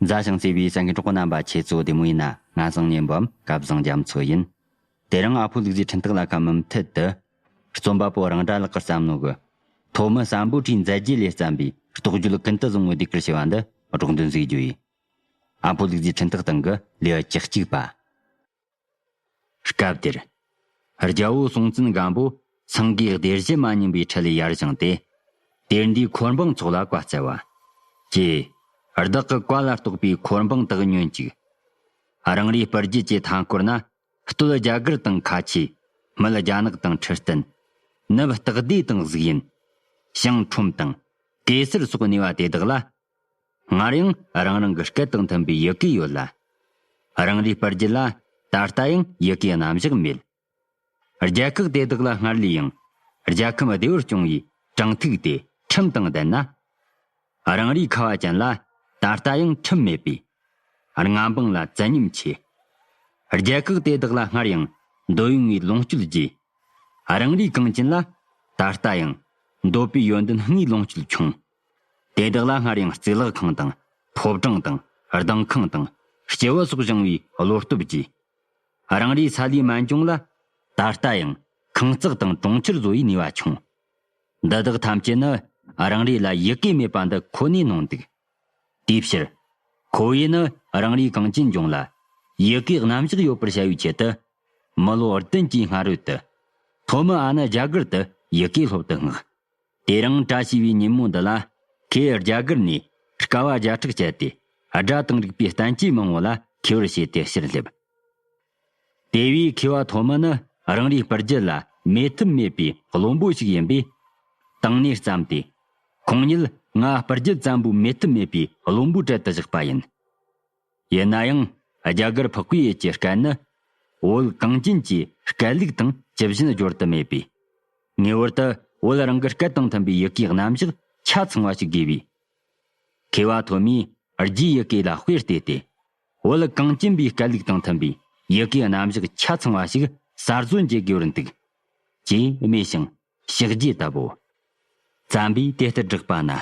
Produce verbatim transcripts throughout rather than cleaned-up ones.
མཛའ་ཞིང་བརྩེ་བའི་གསན་མཁན་གྲོགས་པོ་རྣམ་པ་ཁྱེད་ཚོ་བདེ་མོ་ཡིན་ན། ང་བཟང་ཉན་པའམ་སྐལ་བཟང་རྒྱ་མཚོ་ཡིན། དེ་རིང་ཨ་ཕོ་ལུག་རྫིའི་འཕྲིན་སྟེགས་ལ་ཁ་མུ་མཐུད་དུ། རྩོམ་པ་པོ་རང་སྒྲ་ལགས་ཀྱིས་བརྩམས་ནོ་གི། ཐོན་མི་སམ་བྷོ་ཊའི་མཛད་རྗེས་ལས་བརྩམས་པའི་རྟོགས་བརྗོད་ཀུན་ཏུ་བཟང་བོའི་ཟློས་གར་ཞེས་པ་འདི་སྒྲོག་འདོན་ཞུ་རྒྱུ་ཡིན། ཨ་ཕོ་ལུག་རྫིའི་འཕྲིན་སྟེགས་སྟེང་གི་ལེའུ་བཅུ་གཅིག་པ། སྐབས་དེར། རྒྱལ་པོ་སྲོང་བཙན་སྒམ་པོ་སེང་གེའི་སྡེར་བཞི་མ་ཉིན་པའི་ཁྲི་ལས་ཡར་བཞེངས་ཏེ། དེར་འདུས་འཁོར་འབངས་ཚོགས་ལ་བཀའ་སྩལ་བ། ཀྱེ། བདག་གི་བཀའ་ལ་གཏོགས་པའི་འཁོར་འབངས་དག་ཉོན་ཅིག། རང་རེའི་སྤུར་རྒྱལ་གྱི་མཐའ་འཁོར་ན། སྟོད་རྒྱ་གར་དང་ཁ་ཆེ། སྨད་རྒྱ་ནག་དང་ཁྲི་སྟན། ནུབ་སྟག་སྡེ་དང་གཟིག་ཡུན། བྱང་ཁྲོམ་དང་། གེ་སར་སོགས་གནས་པ་དེ་དག་ལ། སྔར་ཡང་རང་རང་གི་སྐད་དང་མཐུན་པའི་ཡི་གེ་ཡོད་ལ། རང་རེའི་སྤུར་རྒྱལ་ལ་ད་ལྟ་ཡང་ཡི་གེའི་རྣམ་གཞག་མེད། རྒྱལ་ཁག་དེ་དག་ལ་སྔར་ལས་ཡང་རྒྱལ་ཁམས་བདེ་བར་སྐྱོང་བའི་དྲང་ཐིག་དེ་ཁྲིམས་དང་ལྡན་ན། རང་རེའི་ཁ་བ་ཅན་ལ་ད་ལྟ་ཡང་ཁྲིམས་མེད་པས། རྔ་འབངས་ལ་བཙན་ཉམས་ཆེ། རྒྱལ་ཁག་དེ་དག་ལ་སྔར་ཡང་འདོད་ཡོན་གྱི་ལོངས་སྤྱོད་རྒྱས། རང་རེའི་གངས་ཅན་ལ་ད་ལྟ་ཡང་འདོད་པའི་ཡོན་ཏན་ལྔའི་ལོངས་སྤྱོད་ཆུང་། དེ་དག་ལ་སྔར་ཡང་གཙུག་ལག་ཁང་དང་ཕོ་བྲང་དང་ལྡིང་ཁང་དང་སྤྱི་བོ་སོགས་བཞེངས་པའི་བློ་སྟོབས་རྒྱས། རང་རེའི་ས་ལའི་སྨན་ལྗོངས་ལ་ད་ལྟ་ཡང་ཁང་བརྩེགས་དང་གྲོང་ཁྱེར་བཟོ་བའི་ནུས་པ་ཆུང་། འདི་དག་ཐམས་ཅད་ནི་རང་རེ་ལ་ཡི་གེ་མེད་པ་འདི་ཁོ་ནས་སྣང་འདུག། དེའི་ཕྱིར། ཁོ་བོས་ནི་རང་རེའི་གངས་ཅན་ལྗོངས་ལ་ཡི་གེའི་རྣམ་གཞག་ཡོད་པར་བྱ་བའི་ཆེད་དུ། མི་ལོ་བདུན་གྱི་སྔ་རོལ་དུ། ཐོན་མི་ཨ་ནི་རྒྱ་གར་དུ་ཡི་གེ་སློབ་ཏུ་མངགས། དེ་རིང་བཀྲ་ཤིས་པའི་ཉིན་མོ་འདི་ལ། ཁོས་རྒྱ་གར་ནས་དཀའ་བ་བརྒྱ་ཕྲག་སྤྱད་དེ། སྒྲ་དང་རིག་པའི་བསྟན་བཅོས་མང་བོ་ལ་མཁས་པར་བྱས་ཏེ་ཕྱིར་སླེབས། དེ་བས་མཁས་པ་ཐོན་མི་ནི་རང་རེའི་སྤུར་རྒྱལ་ལ་མེད་ཐབས་མེད་པའི་བློན་པོ་ཞིག་ཡིན་པས། དང་ནས་བརྩམས་ཏེ། ཁོང་ཉིད་ང་སྤུར་རྒྱལ་བཙན་པོའི་མེད་ཐབས་མེད་པའི་བློན་པོའི་གྲལ་དུ་བཞག་པ་ཡིན། ཡིན་ན་ཡང་རྒྱ་གར་འཕགས་པའི་ཡུལ་གྱི་སྐད་ནི། བོད་གངས་ཅན་གྱི་སྐད་ལུགས་དང་ཇི་བཞིན་སྦྱོར་དུ་མེད་པས། ངེས་པར་དུ་བོད་རང་གི་སྐད་དང་མཐུན་པའི་ཡི་གེའི་རྣམ་གཞག་ཆ་ཚང་བ་ཞིག་དགོས་པས། མཁས་པ་ཐོན་མིས་རྒྱའི་ཡི་གེ་ལ་དཔེ་བལྟས་ཏེ། བོད་གངས་ཅན་པའི་སྐད་ལུགས་དང་མཐུན་པའི་ཡི་གེའི་རྣམ་གཞག་ཆ་ཚང་བ་ཞིག་གསར་བཟོ་བགྱི་དགོས་པར་འདུག། ཅེས་སྨྲས་ཤིང་ཕྱག་རྗེས་བཏབ་བོ། བརྩམས་པས་དེ་ལྟར་བསྒྲགས་པ་ན།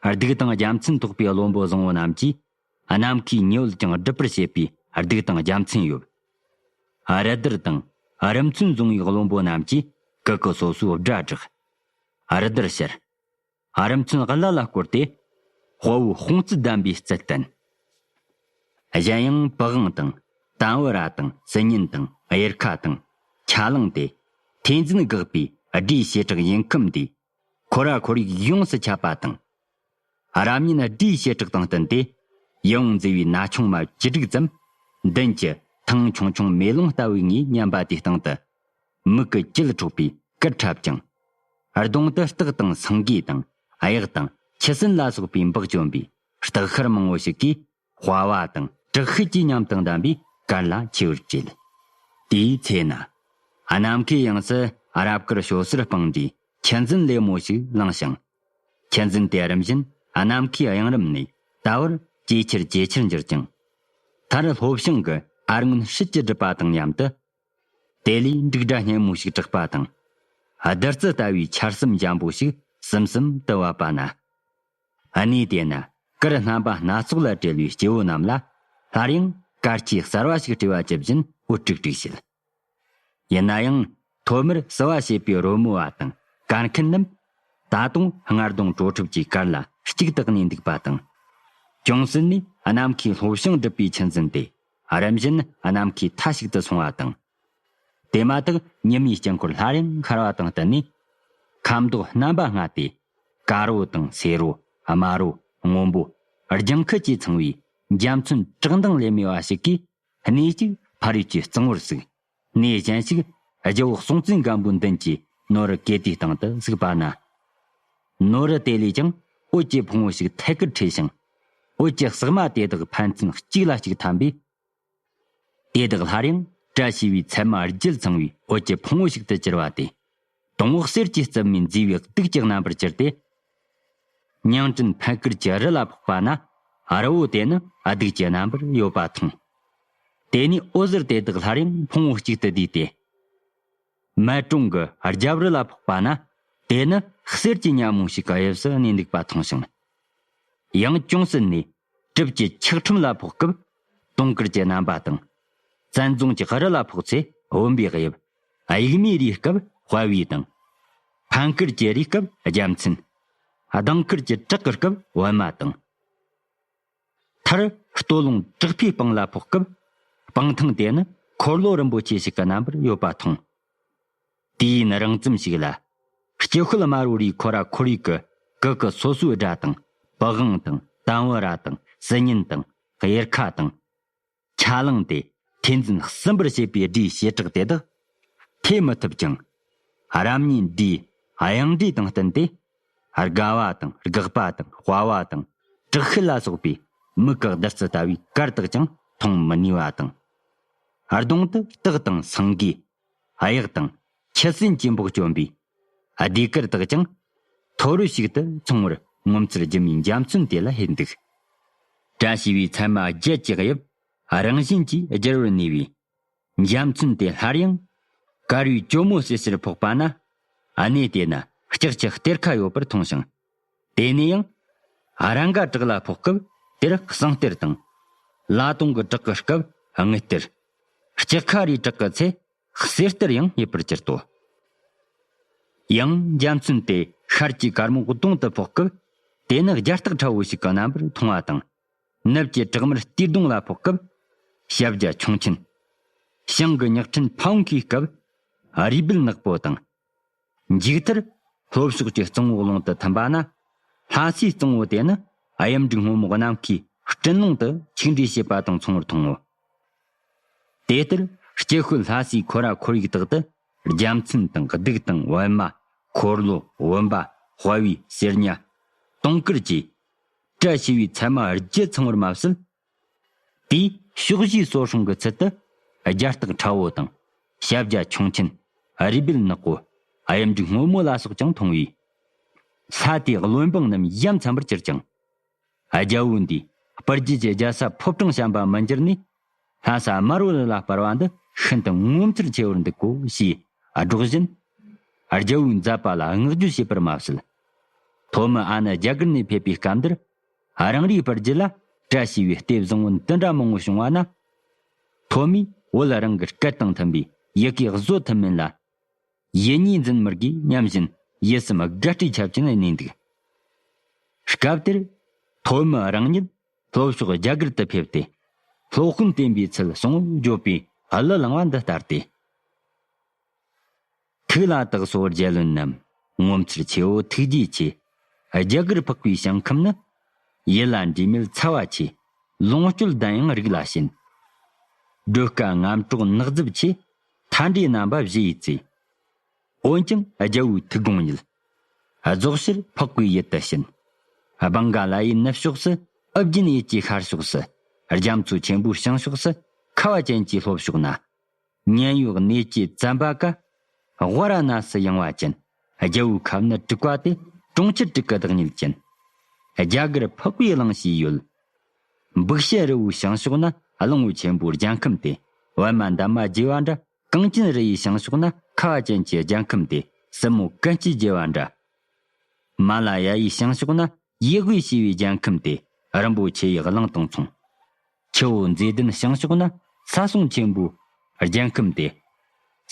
གདུགས་དང་རྒྱལ་མཚན་ཐོགས་པའི་བློན་པོ་བཟང་བོ་རྣམས་ཀྱིས། ནམ་མཁའི་ཉི་འོད་ཀྱང་སྒྲིབ་པར་བྱེད་པའི་གདུགས་དང་རྒྱལ་མཚན་ཡོད། རི་དར་དང་རི་མཚོན་བཟུང་བའི་བློན་པོ་རྣམས་ཀྱིས་ཀི་ཀི་སོ་སོའི་སྒྲ་བསྒྲགས། རི་དར་ཕྱིར། རི་མཚོན་བརླ་ལ་བསྐོར་ཏེ། དཔའ་བོའི་དཔུང་རྩིས་ལྡན་པའི་རྩལ་བསྟན། གཞན་ཡང་པི་ཝང་དང་ཏམ་བུ་ར་དང་སིལ་སྙན་དང་གཡེར་ཁ་དང་ཆ་ལང་སྟེ། ཐོས་འཛིན་འགག་པའི་སྒྲའི་བྱེ་བྲག་ཡིན་ཁམས་འདི། ཁོ་ར་ཁོར་ཡུག་ཡོངས་སུ་ཁྱབ་པ་དང་། རབ་སྙན་སྒྲའི་བྱེ་བྲག་དང་བསྟུན་ཏེ། ཡིད་འོང་མཛེས་པའི་ན་ཆུང་མ་བཅུ་དྲུག་ཙམ། མདུན་གྱི་ཐང་ཆུང་ཆུང་མེ་ལོང་ལྟ་བུའི་ངོས་མཉམ་པ་དེའི་སྟེང་དུ། མིག་གི་དཀྱིལ་འཕྲོག་པའི་གུར་འཁྲབ་ཅིང་། གདོང་དུ་སྟག་དང་སེང་གེ་དང་གཡག་དང་ཁྱི་སྲིན་ལ་སོགས་པའི་འབག་གྱོན་པའི་སྟག་ཤར་མང་བོ་ཞིག་གིས། དཔའ་བ་དང་དྲག་ཤུལ་གྱི་ཉམས་དང་ལྡན་པའི་གར་ལ་མཆེ་བར་བྲིས། དེའི་ཚེ་ན། ནམ་མཁའི་དབྱིངས་སུ་རབ་དཀར་ཞོ་སེར་སྤུངས་འདྲའི་ཆུ་འཛིན་ལེབ་མོ་ཞིག་ལངས་ཤིང་། ཆུ་འཛིན་དེ་རིམ་བཞིན་ནམ་མཁའི་གཡོན་རིམ་ནས་ད་བར་ཇེ་ཆེར་ཇེ་ཆེར་འགྱུར་ཅིང་། མཐར་ལྷོ་བྱང་གི་ཨར་སྔོན་དཔྱིད་ཀྱི་སྒྲིབ་པ་དང་མཉམ་དུ། དེ་ལས་འབྲུག་སྒྲ་སྙན་མོ་ཞིག་གྲགས་པ་དང་། བདུད་རྩི་ལྟ་བུའི་ཆར་ཟིམ་འཇམ་པོ་ཞིག་སིམ་སིམ་དུ་བབས་པ་ན། གནས་དེ་ན་གུར་རྣམ་པ་སྣ་ཚོགས་ལ་བྲེལ་བའི་སྐྱེ་བོ་རྣམས་ལ་སླར་ཡང་གར་གྱི་གསར་བ་ཞིག་སྤྲས་པ་ཇི་བཞིན་འུར་ཀྲིག་ཀྲིག་བྱེད། ཡིན་ན་ཡང་ཐོག་མར་བསུ་བ་བྱེད་པའི་རོལ་མོ་བ་དང་གར་མཁན་རྣམས་ད་དུང་རྔ་རྡུང་བྲོ་འཁྲབ་ཀྱི་གར་ལ་གཅིག་ཏུ་གནས་འདུག་པ་དང་། ཅུང་ཟད་ནས་ནམ་མཁའི་ལྷོ་བྱང་སྒྲིབ་པའི་ཆུ་འཛིན་དེ་རིམ་བཞིན་ནམ་མཁའི་མཐའ་ཞིག་ཏུ་སོང་བ་དང་། དེ་མ་ཐག་ཉི་མའི་དཀྱིལ་འཁོར་སླར་ཡང་འཁར་བ་དང་བསྟུན་ནས། ཁ་མདོག་རྣམ་པ་ལྔ་སྟེ། དཀར་པོ་དང་སེར་པོ། དམར་པོ། སྔོན་པོ། ལྗང་ཁུ་བཅས་ཚང་བའི་འཇའ་ཚོན་བཀྲག་མདངས་ལས་མེད་པ་ཞིག་གིས། གནས་གཅིག་ཕ་རོལ་གྱི་གཙང་བོར་ཟུག། གནས་གཞན་ཞིག་རྒྱལ་པོ་སྲོང་བཙན་སྒམ་པོའི་མདུན་གྱི་ནོར་བུ་གོས་དེའི་སྟེང་དུ་ཟུག་པ་ན། ནོར་བུ་དེ་ལས་ཀྱང་འོད་ཀྱི་ཕུང་པོ་ཞིག་ཐད་ཀར་འཕྲོས་ཤིང་། འོད་ཀྱི་ཟེགས་མ་དེ་དག་ཕན་ཚུན་གཅིག་ལ་གཅིག་འཐམ་པས། དེ་དག་སླར་ཡང་བཀྲ་ཤིས་པའི་མཚན་མ་བརྒྱད་ཚང་བའི་འོད་ཀྱི་ཕུང་པོ་ཞིག་ཏུ་གྱུར་པ་སྟེ། དང་པོ་གསེར་གྱི་རྩིབས་མའི་མཛེས་པའི་གདུགས་ཀྱི་རྣམ་པར་གྱུར་ཏེ། ཉང་བྲན་འཕེལ་དཀར་གྱི་རི་ལ་ཕོག་པ་ན། རི་བོ་དེ་ནི་གདུགས་ཀྱི་རྣམ་པར་ཡོད་པ་མཐོང་། དེ་ནས་འོད་ཟེར་དེ་དག་སླར་ཡང་ཕུང་པོ་གཅིག་ཏུ་བསྡུས་ཏེ། མལ་གྲོང་གི་རྒྱབ་རི་ལ་ཕོག་པ་ན། དེ་ནི་གསེར་གྱི་ཉ་མོ་ཞིག་གི་དབྱིབས་སུ་གནས་འདུག་པ་མཐོང་ཞིང་། ཡང་ཅུང་ཟད་ནས་ གྲུབ་ཀྱི་ཆག་ཁྲིམས་ལ་ཕོག་སྐབས་དུང་དཀར་གྱི་རྣམ་པ་དང་། བཙན་རྫོང་གི་རི་ལ་ཕོག་ཚེ་བུམ་པའི་དབྱིབས། གཡུག་མའི་རིའི་སྐབས་དཔའ་བོའི་དང་། འཕན་དཀར་གྱི་རིའི་སྐབས་རྒྱལ་མཚན། གདེང་དཀར་གྱི་བྲག་གི་སྐབས་པད་མ་དང་། མཐར་སྟོད་ལུང་བྲག་ཕུའི་སྤང་ལ་ཕོག་སྐབས་སྤང་ཐང་དེ་ནི་འཁོར་ལོ་རིན་པོ་ཆེ་ཞིག་གི་རྣམ་པར་ཡོད་པ་མཐོང་། དུས་ཡུན་རིང་ཙམ་ཞིག་ལ། སྐྱི་ཤོད་དམར་པོ་རིའི་ཁོ་ར་ཁོར་ཡུག་གི་གི་གི་སོ་སོའི་སྒྲ་དང་། པི་ཝང་དང་། དམ་བུ་ར་དང་། སིལ་སྙན་དང་། གཡེར་ཁ་དང་། ཆ་ལང་སྟེ་ཐོས་འཛིན་གསུམ་པར་བྱེད་པའི་སྒྲའི་བྱེ་བྲག་དེ་དག་ཐོས་མི་ཐུབ་ཀྱང་། རབ་སྙན་འདིའི་དབྱངས་འགྲོས་དང་བསྟུན་ཏེ། དགའ་བ་དང་། དགག་པ་དང་། དཔའ་བ་དང་། དྲག་ཤུལ་ལ་སོགས་པའི་མིག་གི་བདུད་རྩི་ལྟ་བུའི་གར་དག་ཀྱང་མཐོང་མི་ནུས་པ་དང་། གདོང་དུ་སྟག་དང་སེང་གེ། གཡག་དང་ཁྱི་སེན་གྱི་འབོག་བཅོམ་པའི་ཟློས་གར་དག་ཀྱང་མཐོ་རིས་ཤིག་ཏུ་མཚུངས་པར་ངོ་མཚར་སྒྱུ་མའི་འཇའ་ཚོན་དེ་ལ་ཧད་འདུག་བཀྲ་ཤིས་པའི་མཚན་མ་བརྒྱད་ཀྱི་དབྱིབས་རང་བཞིན་གྱིས་བསྒྱུར་བར་ནུས་པའི་འཇའ་ཚོན་དེ་སླར་ཡང་དཀར་བའི་ཇོ་མོ་སེར་སེར་ཕོག་པ་ན། གནས་དེ་ན་ལྕགས་ཀྱི་གཏེར་ཁ་ཡོད་པར་མཐོང་ཞིང་། དེ་ནས་ཡང་ར་འགའ་བྲག་ལ་ཕོག་སྐབས་དེར་གསང་གཏེར་དང་། ལ་དུང་གི་བྲག་གི་སྐབས་དངུལ་གཏེར། ལྕགས་ཁ་རིའི་བྲག་གི་ཚེ་གསེར་གཏེར་ཡང་རྙེད་པར་གྱུར་ཏོ། ཡང་འཇའ་ཚོན་དེ་ཤར་གྱི་དཀར་མོ་གདོང་དུ་ཕོག་སྐབས་དེ་ནི་རྒྱ་སྟག་ཁྲ་བོ་ཞིག་གི་རྣམ་པར་མཐོང་བ་དང་། ནུབ་ཀྱི་བྲག་དམར་སྟེ་གདོང་ལ་ཕོག་སྐབས་ཞབས་རྗེས་ཁྱུང་ཆེན། བྱང་གི་ཉག་ཕྲན་ཕ་བོང་ཁའི་སྐབས་རུས་སྦལ་ནག་པོ་དང་། མཇུག་མཐར་ལྷོ་ཕྱོགས་ཀྱི་གཙང་བོ་ཀློང་དུ་ཐིམ་པ་ན། ལྷ་སའི་གཙང་བོ་དེ་ནི་གཡུ་འབྲུག་སྔོན་མོ་ནམ་མཁའི་སྤྲིན་ཀློང་དུ་ཆིག་འགྲིལ་བྱེད་པ་དང་མཚུངས་པར་མཐོང་ངོ་། དེ་ལྟར་སྐྱི་ཤོད་ལྷ་སའི་ཁོ་ར་ཁོར་ཡུག་དག་ཏུ་རྒྱལ་མཚན་དང་གདུགས་དང་པད་མ། འཁོར་ལོ། བུམ་པ། དཔའ་བོའི་གསེར་ཉ། དུང་དཀར་གྱི་བཀྲ་ཤིས་པའི་མཚན་མ་བརྒྱད་ཚང་བར་མ་ཟད། དེའི་ཕྱོགས་བཞིའི་སོ་སྲུང་གི་ཚུལ་དུ་རྒྱ་སྟག་ཁྲ་བོ་དང་། ཞབས་རྗེས་ཁྱུང་ཆེན། རུས་སྦལ་ནག་པོ། གཡུ་འབྲུག་སྔོན་མོ་ལ་སོགས་ཀྱང་མཐོང་བས། ས་དེའི་རློན་འབངས་རྣམས་ཡ་མཚན་པར་གྱུར་ཅིང་། རྒྱལ་པོ་འདིས་སྤུར་རྒྱལ་གྱི་རྒྱལ་ས་ཕོ་བྲང་བྱམས་པ་མི་འགྱུར་ནས། ལྷ་ས་དམར་པོ་ལ་སྤར་བ་འདི་ཤིན་ཏུ་ངོ་མཚར་ཆེ་བར་འདུག་གོ་ཞེས་སྒྲོག་བཞིན། རྒྱལ་པོའི་མཛད་པ་ལ་བསྔགས་བརྗོད་བྱས་པར་མ་ཟད། ཐོན་མི་ཨ་ནེ་རྒྱ་གར་ནས་ཕེབས་པའི་སྐབས་འདིར། རང་རེའི་སྤུར་རྒྱལ་ལ་བཀྲ་ཤིས་པའི་ལྟས་བཟང་པོ་འདི་འདྲ་མང་པོ་བྱུང་བ་ན། ཐོན་མིས་བོད་རང་གི་སྐད་དང་མཐུན་པའི་ཡི་གེ་བཟོ་ཐུབ་མིན་ལ། ཡིད་གཉིས་འཛིན་མི་དགོས་སྙམ་བཞིན་ཡིད་སེམས་དགའ་སྤྲོས་ཁྱབ་ཅན་གནས་འདུག་སྐབས་དེར་ཐོན་མི་རང་ཉིད་ལྷོ་ཕྱོགས་རྒྱ་གར་དུ་ཕེབས་ཏེ། སློབ་དཔོན་བསྟེན་པའི་ཚུལ་བྱུང་བརྗོད་པའི་གླུ་བླངས་པ་འདི་ལྟར་ཏེ། ཐུགས་ལ་དྭགས་སོགས་རྒྱལ་བློན་རྣམས། ངོ་མཚར་ཆེའོ་ཐུགས་རྗེ་ཆེ། རྒྱ་གར་འཕགས་པའི་ཞིང་ཁམས་ནི། ཡིད་ལ་འདྲེས་མེད་ཚ་བ་ཆེ། ལོངས་སྤྱོད་ལྡན་ཡང་རིགས་ལ་ཞེན། སྒྲོལ་དཀའ་རྔམ་དཀྲོག་ནགས་རྫུབ་ཆེ། མཐའ་འདྲེ་རྣམ་པ་བཞི་ཡི་རྩེ། འོན་ཀྱང་རྒྱལ་པོའི་ཐུགས་དགོངས་ཉིད། རྫོགས་ཕྱིར་འཕགས་པའི་ཡུལ་དུ་ཕྱིན། སྦང་ག་ལ་ཡི་ནུབ་ཕྱོགས་སུ། ཨུ་རྒྱན་ཡུལ་གྱི་ཤར་ཕྱོགས་སུ། རྒྱ་མཚོ་ཆེན་པོའི་བྱང་ཕྱོགས་སུ། ཁ་བ་ཅན་གྱི་ལྷོ་ཕྱོགས་ན། མཉན་ཡོད་གནས་ཀྱི་ཙམ་པ་ཀ། ཝཱ་ར་ཎ་སི་ཡངས་པ་ཅན། རྒྱལ་པོའི་ཁབ་ནི་དྲུག་པ་སྟེ། གྲོང་ཁྱེར་དྲུག་གི་བདག་ཉིད་ཅན། རྒྱ་གར་འཕགས་པའི་གླིང་ཞེས་ཡོད། འབིག་ཤེལ་རི་བོའི་བྱང་ཕྱོགས་ན་གླང་པོ་ཆེན་པོའི་རྒྱལ་ཁམས་ཏེ། པད་མ་འདབ་མ་བརྗེ་བ་འདྲ། གངས་ཅན་རི་ཡི་བྱང་ཕྱོགས་ན་ཁ་བ་ཅན་གྱི་རྒྱལ་ཁམས་ཏེ། སྲིན་མོ་ཀུན་གྱི་བརྗེ་བ་འདྲ། མ་ལ་ཡ་ཡི་བྱང་ཕྱོགས་ན་ཡུལ་དབུས་ཞེས་པའི་རྒྱལ་ཁམས་ཏེ། རིན་པོ་ཆེ་ཡི་གླིང་དང་མཚུངས། ཆུ་བོ་མཛེས་ལྡན་བྱང་ཕྱོགས་ན་ས་སྲུང་ཆེན་པོའི་རྒྱལ་ཁམས་ཏེ།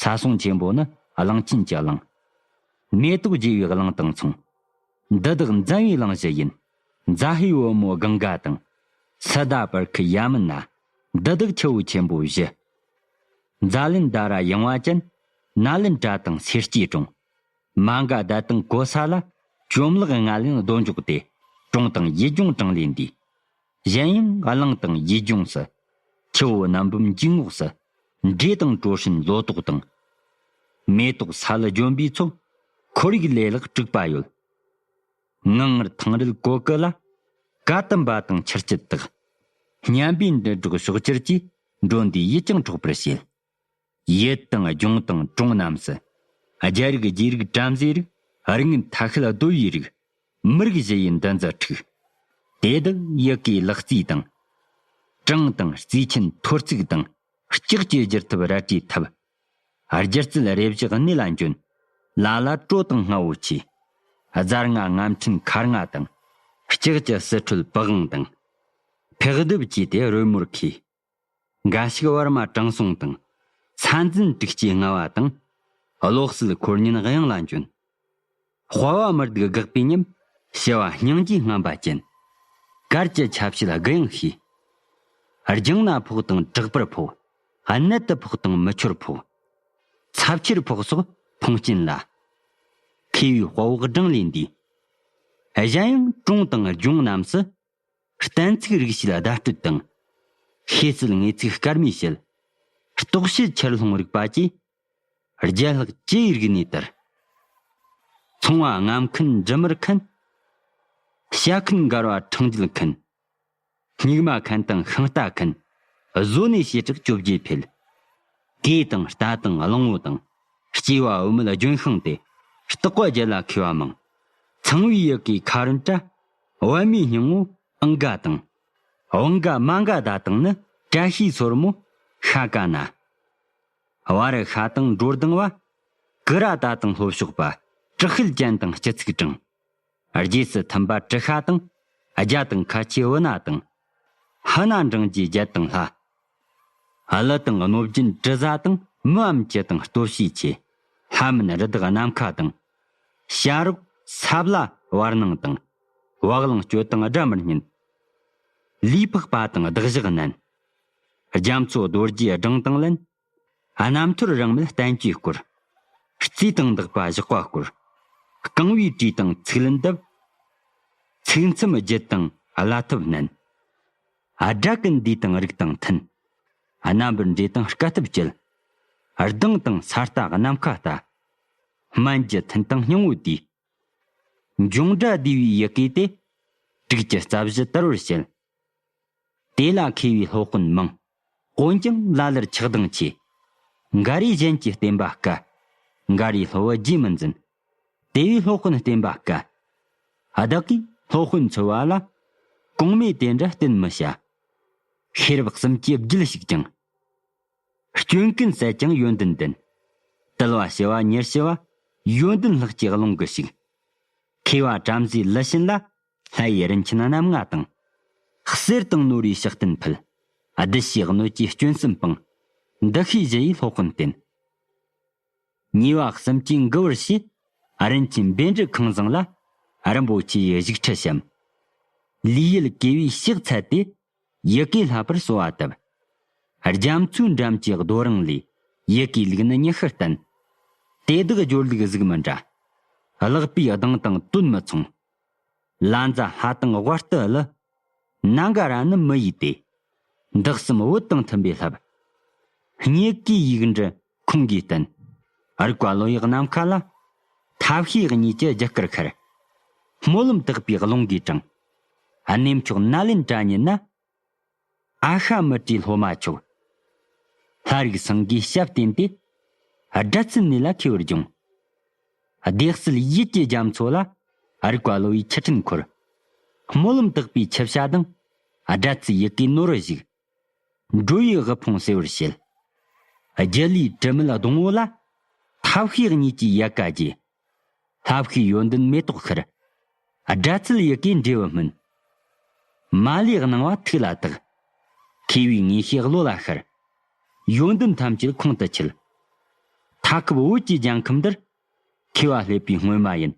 ས་སྲུང་ཆེན་པོ་ནི་གླང་ཆེན་གྱི་གླིང་། མེ་ཏོག་རྒྱས་པའི་གླིང་དང་མཚུངས། འདི་དག་འཛམ་བུའི་གླིང་བཞི་ཡིན། ཛ་ཧུའི་བུ་མོ་གངྒཱ་དང་། སི་ཏཱ་པར་ཁི་ཡ་མུ་ན། འདི་དག་ཆུ་བོ་ཆེན་པོ་བཞི། ཛཱ་ལན་དྷ་ར་ཡངས་པ་ཅན། ནཱ་ལེནྡྲ་དང་སེར་སྐྱའི་གྲོང་། མ་ག་དྷ་དང་ཀོ་ས་ལ། བཅོམ་བརླག་ལྔ་ལེན་རྡོ་འཇོག་སྟེ། གྲོང་དང་ཡུལ་ལྗོངས་གྲངས་ལས་འདས། གཞན་ཡང་གླིང་དང་ཡུལ་ལྗོངས་སུ། ཆུ་བོ་རྣམ་འབུམ་འཇུག་ངོགས་སུ། འདྲེ་དང་གྲོ་ཧྲན་ལོ་ཏོག་དང་། མེ་ཏོག་ས་ལུ་ལྗོན་པའི་ཚོགས། ཁོར་ཡུག་ལེ་ལག་དྲུག་པ་ཡོད། ངང་ངར་ཐང་རལ་གོ་ཀུ་ལ། ཀ་དམ་པ་དང་ཆུ་སྐྱེས་དག། སྙན་པའི་འདུན་གྲོགས་ཕྱོགས་ཁྱེར་གྱིས། འགྲོ་འདིའི་ཡིད་ཀྱང་འཕྲོག་པར་བྱེད། ཡུལ་དང་ལྗོངས་དང་གྲོང་རྣམས་སུ། རྒྱལ་རིགས་རྗེ་རིགས་བྲམ་ཟེ་རིགས། རིགས་ངན་ཐ་ཤལ་གདོལ་བའི་རིགས། མི་རིགས་བཞི་ཡི་འདུ་འཛི་འཁྲུགས། དེ་དག་ཡི་གེའི་ལག་རྩིས་དང་། གྲངས་དང་རྩིས་ཆེན་ཐོར་ཚུགས་དང་། ལྕགས་ཀྱི་བསྒྱུར་ཐབས་རལ་གྲིའི་ཐབས། སྒྱུ་རྩལ་རེ་བཞི་གནད་ལ་འཇོན། ལ་ལ་བྲོ་དང་རྔ་བོ་ཆེ། རྫ་རྔ་རྔ་ཕྲན་མཁར་རྔ་དང་། ལྕགས་ཀྱི་སི་ཁྲོལ་པི་ཝང་དང་། ཕེག་རྡིབ་བཅས་ཏེ་རོལ་མོར་ཁུས། འགའ་ཞིག་བར་མ་དྲང་སྲོང་དང་། ས་འཛིན་དྲུག་སྐྱེས་ལྔ་བ་དང་། བློ་གསལ་འཁོར་ཉན་གཡང་ལ་འབྱོན། དཔའ་བ་མི་སྡུག་དགག་པའི་ཉམས། བྱ་བ་སྙིང་རྗེའི་རྔམ་པ་ཅན། གར་གྱི་ཆ་བྱད་དགུ་ཡང་ཤེས། རྒྱང་ན་ཕོག་དང་དྲག་པར་ཕོག་གནད་དུ་ཕོག་དང་མི་འཆོར་ཕོག་ཚབས་ཆེར་ཕོག་སོགས་ཕོངས་སྐྱེན་ལ། མཁས་པའི་དཔའ་བོ་བགྲང་ལས་འདས། གཞན་ཡང་གྲོང་དང་ལྗོངས་རྣམས་སུ། གཏན་ཚིགས་རིག་བྱེད་བརྡ་སྤྲོད་དང་། ཤེས་གསལ་དངོས་ཚིག་སྐར་མའི་ཞལ། རྟོགས་བྱེད་ཆར་ལྷུང་རིག་པ་བཅས། རྒྱལ་ལྷག་ཅི་ཡི་རིག་གནས་ལྟར། ཚོང་བ་རྔམ་མཁན་འབྲི་མར་མཁན། བྱ་མཁན་མགར་བ་ཕྲེང་རྒྱུད་མཁན། སྨྱུག་མ་མཁན་དང་ཤིང་རྟ་མཁན། བཟོ་ནས་བྱེ་བྲག་བཅོ་བརྒྱད་འཕེལ། གོས་དང་རྟ་དང་གླང་བོ་དང་། སྐྱེས་པ་བུད་མེད་ལྗོན་ཤིང་སྟེ། སྟག་པ་རྒྱལ་ལ་མཁས་པ་མང་། ཚངས་པའི་ཡི་གེ་ཁ་རོན་བཀྲ། པད་མའི་སྙིང་པོ་ཨང་ག་དང་། བང་ག་མ་འགའ་ད་དང་ནི། བཀྲ་ཤིས་སོར་མོ་ཤ་ཀ་ན། བ་རི་ཤ་དང་འགྲོ་ལྡང་བ། ཀི་ར་ད་དང་ལྷོ་ཕྱོགས་པ། དྲག་ཤུལ་ཅན་དང་སྤྱི་ཚིག་དྲང་། རྗེས་སུ་མཐུན་པ་གྲུ་ཤ་དང་། རྒྱ་དང་ཁ་ཆེ་བུ་ན་དང་། ཧི་ན་འབྲིང་རྗེ་རྒྱལ་དང་ལྷ། ཀླུ་དང་གནོད་སྦྱིན་གྲུ་བཟའ་དང་། མི་འམ་ཅི་དང་སྟོབས་ཤས་ཆེ། ལྷ་མིན་རི་དྭགས་ནམ་མཁའ་དང་། བྱ་རོག་ས་བླ་བར་སྣང་དང་། བ་གླང་སྤྱོད་དང་སྒྲ་མི་སྙན། ལུས་འཕགས་པ་དང་གདགས་བཞག་ནན། རྒྱ་མཚོ་རྡོ་རྗེའི་སྦྲང་དང་ལེན། རྣམ་ཐོར་རིང་མེད་བསྟན་བཅོས་སྐོར། རྩིས་དང་འདག་པ་བཞག་པ་སྐོར། རྐང་བའི་བྲིས་དང་ཚིག་ལན་བཏབ། ཚིག་མཚམས་བརྒྱུད་དང་བླ་ཐབས་བསྣན། སྒྲ་ཀུན་འདུས་དང་རིགས་དང་མཐུན། རྣམ་པར་འདྲེས་དང་དཀའ་ཐུབ་བཅད། གདངས་དང་ས་ལྟ་ནམ་མཁའ་ལྟ། སྨན་གྱི་ཐུན་དང་སྙིང་པོ་དུས། འབྱུང་སྒྲ་བསྡུས་པའི་ཡི་གེ་སྟེ། དྲུག་ཅུ་རྩ་བཞི་དར་བར་བཤད། དེ་ལ་མཁས་པའི་སློབ་དཔོན་མང་། འོན་ཀྱང་ལ་ལར་ཆགས་སྡང་ཆེ། འགའ་རེས་གཞན་གྱི་བསྟན་པ་དཀའ། འགའ་རེས་སློབ་བུ་རྗེས་མི་འཛིན། དེ་བས་སློབ་དཔོན་བསྟེན་པ་དཀའ། བདག་གིས་སློབ་དཔོན་འཚོལ་བ་ལ། གོང་མས་དེ་འདྲ་བསྟེན་མི་བྱ། ཤེས་རབ་གསུམ་གྱི་རྒྱུད་ཞིག་ཀྱང་། སྐྱོན་ཀུན་བསལ་ཀྱང་ཡོན་ཏན་ལྡན། དུལ་བ་ཞི་བ་ཉེར་ཞི་བ། ཡོན་ཏན་ལྷག་ཅེས་ཀློང་གི་ཞིག་མཁས་པ་བྲམ་ཟེའི་ལུ་བྱིན་ལ། ལྷ་ཡི་རིན་ཆེན་རྣམ་ལྔ་དང་། གསེར་དང་ནོར་བུའི་ཕྱག་རྟེན་ཕུལ། བདུད་བཞིའི་གནོད་ཀྱི་སྐྱོན་གསུམ་སྤངས། འདུ་ཤེས་བཞི་ཡིས་སློབ་དཔོན་བསྟེན། ཉེས་པ་གསུམ་གྱིས་འགུལ་བར་བྱེད། རིན་ཆེན་བཻ་ཌཱུརྱ་ཁང་བཟང་ལ། རིན་པོ་ཆེ་ཡི་བཞུགས་ཁྲི་བཤམས། ལུས་ཡུལ་དགེ་བའི་ཕྱག་འཚལ་ཏེ། ཡི་གེ་བསླབ་པར་གསོལ་བ་བཏབ། རྒྱ་མཚོའི་འགྲམ་གྱི་རྡོ་རིང་ལས། ཡི་གེའི་ལུགས་ནི་ཉི་ཤུ་བསྟན། དེ་དག་སྦྱོར་ལུགས་གཟུགས་མི་འདྲ། ཀློག་པའི་གདངས་དང་དོན་མི་མཚུངས། ལ་ཛ་ཧ་དང་ཝ་སྟི་ལི། ན་ག་ར་ནི་མི་ཡི་སྟེ། འདི་གསུམ་བོད་དང་མཐུན་པའི་ལྷབ། སྙེ་གའི་ཡིག་འབྲུ་ཁོང་གིས་བསྟན། རིག་པ་བློ་ཡི་ནམ་མཁའ་ལ། ཐབས་ཤེས་གཉིས་ཀྱི་རྒྱུ་སྐར་ཤར། སྨོན་ལམ་དག་པའི་ཀློང་གིས་དྲངས། གནས་མཆོག་ནཱ་ལེནྡྲ་ཉིད་ན། ཨ་ཤ་མི་ཏྲའི་སློབ་མ་མཆོག་ལྷ་རིགས་སངས་རྒྱས་ཞབས་བརྟན་ཏེ། སྒྲ་ཚུལ་གནས་ལ་མཁས་པར་བྱུང་། སྡེ་སྲིད་ཡིད་ཀྱི་རྒྱ་མཚོ་ལ། རིག་པ་བློ་ཡི་ཆུ་ཕྲན་འཁོར། སྨོན་ལམ་དག་པའི་ཆུ་བྱ་དང་། སྒྲ་ཚུལ་ཡི་གེའི་ནོར་བུ་ཞིག་འགྲོ་བའི་དབུལ་ཕོངས་སེལ་བར་བྱེད། རྒྱུ་ལུས་དྲི་མེད་སྡོང་བོ་ལ། ཐབས་ཤེས་གཉིས་ཀྱི་ཡལ་ག་རྒྱས། ལྷ་བཤེས་ཡོན་ཏན་མེ་ཏོག་ཤར། སྒྲ་ཚུལ་ཡི་གེ་འབྲས་བུ་སྨིན། མ་ལུས་སྣང་བ་ཐུགས་ལ་དག་མཁས་པའི་ངེས་ཤེས་བློ་ལ་ཤར། ཡོན་ཏན་ཐམས་ཅད་ཁོང་དུ་ཆུད། མཐའ་ཁུབ་བོད་ཀྱི་ལྗང་ཁམས་འདིར། མཁས་པ་སླེབས་པའི་སྔོན་མ་ཡིན།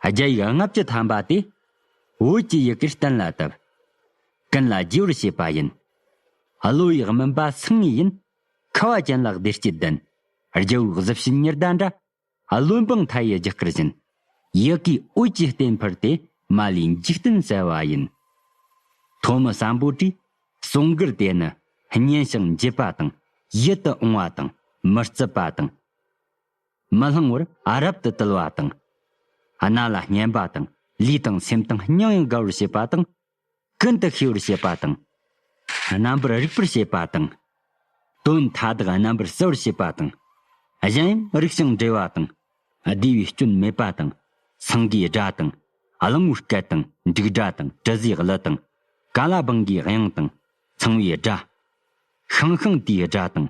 རྒྱ་ཡིག་ལྔ་བཅུ་ཐམ་པ་དེ། བོད་ཀྱི་ཡི་གེར་གཏན་ལ་དབབ། ཀུན་ལ་རྒྱས་པར་བྱེད་པ་ཡིན། བློ་ཡི་སྨིན་པ་སེང་ངེ་ཡིན། ཁ་བ་ཅན་ལ་བདེ་སྐྱིད་ལྡན། རྒྱལ་པོའི་གཟི་བྱིན་ཉི་ཟླ་འདྲ། བློན་འབངས་མཐའ་ཡི་རྒྱུ་སྐར་བཞིན། ཡི་གེའི་འོད་ཀྱི་རྟེན་ཕུལ་ཏེ། མ་ལུས་འཇིག་རྟེན་གསལ་བ་ཡིན། ཐོན་མི་སམ་བྷོ་ཊའི་གསུང་མགུར་དེ་ནི། སྙན་ཞིང་འཇེབས་པ་དང་། ཡིད་དུ་འོང་བ་དང་། མི་རྩུབ་པ་དང་། མི་བསླང་བར་རབ་ཏུ་དུལ་བ་དང་། རྣ་ལ་སྙན་པ་དང་། ལུས་དང་སེམས་དང་སྙིང་ཡང་དགའ་བར་བྱེད་པ་དང་། ཀུན་ཏུ་ཤེས་པར་བྱེད་པ་དང་། རྣམ་པར་རིག་པར་བྱེད་པ་དང་། དོན་མཐའ་དག་རྣམ་པར་གསལ་བར་བྱེད་པ་དང་། གཞན་ཡང་རིག་ཅིང་འགྲེལ་བ་དང་། བསྡུས་པའི་སྐྱོན་མེད་པ་དང་། སེང་གེའི་སྒྲ་དང་། གླང་པོའི་སྐད་དང་། འབྲུག་སྒྲ་དང་། དྲི་ཟའི་གླུ་དང་། ཀ་ལ་བིང་གའི་དབྱངས་དང་། ཚངས་པའི་སྒྲ། ཤང་ཤང་དེའི་སྒྲ་དང་།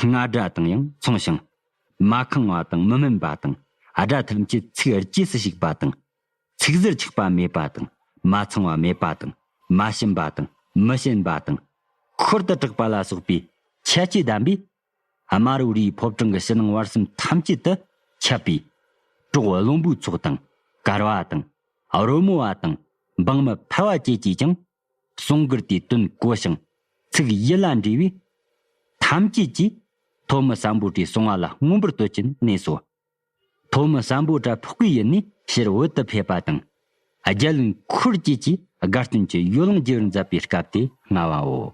རྔ་སྒྲ་དང་ཡང་མཚུངས་ཤིང་། མ་ཁེངས་པ་དང་མི་སྨིན་པ་དང་། སྒྲ་ཐམས་ཅད་ཚིག་རྗེས་སུ་ཞུགས་པ་དང་། ཚིག་ཟུར་ཆག་པ་མེད་པ་དང་། མ་ཚང་བ་མེད་པ་དང་། མ་ཞུམ་པ་དང་ མི་ཞན་པ་དང་། ཁུར་དུ་དྲག་པ་ལ་སོགས་པའི་ཁྱད་ཆོས་ལྡན་པས། དམར་པོའི་རིའི་ཕོ་བྲང་གི་ཕྱི་ནང་བར་གསུམ་ཐམས་ཅད་དུ་ཁྱབ་པའི། གྲོག་བློན་པོའི་ཚོགས་དང་། གར་བ་དང་། རོལ་མོ་བ་དང་། འབངས་མི་ཕལ་བ་བཅས་ཀྱིས་ཀྱང་། གསུང་མགུར་དེའི་དོན་གོ་ཞིང་། ཚིག་ཡིད་ལ་འདྲིས་པས། ཐམས་ཅད་ཀྱིས་ཐོན་མི་སམ་བྷོ་ཊའི་གསུང་བ་ལ་མངོན་པར་བསྟོད་ཅིང་གནས་སོ། ཐོན་མི་སམ་བྷོ་ཊ་ཕོག་གི་ཡུལ་ནས་ཕྱིར་བོད་དུ་ཕེབས་པ་དང་། རྒྱལ་བློན་ཁུར་བཅས་ཀྱིས་དགའ་སྟོན་གྱི་ཡོ་ལང་རྒྱས་པར་མཛད་པའི་སྐབས་དེ་སྔ་བའོ།